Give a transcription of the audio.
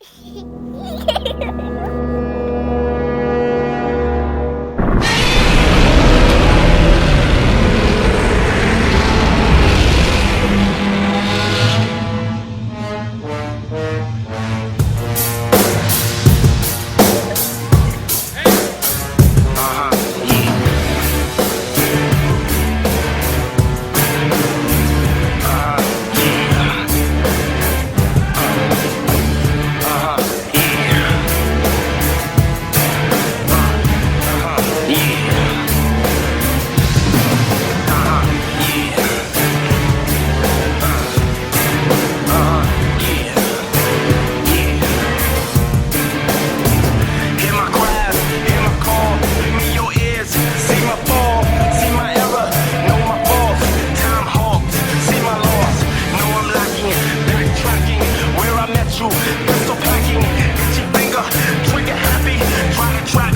Hear my cries, hear my call, lend me your ears. See my fall, see my error, know my faults. See my loss, know I'm lacking. Backtracking, where I met you, pistol packing. Itchy finger, trigger happy. Try to trap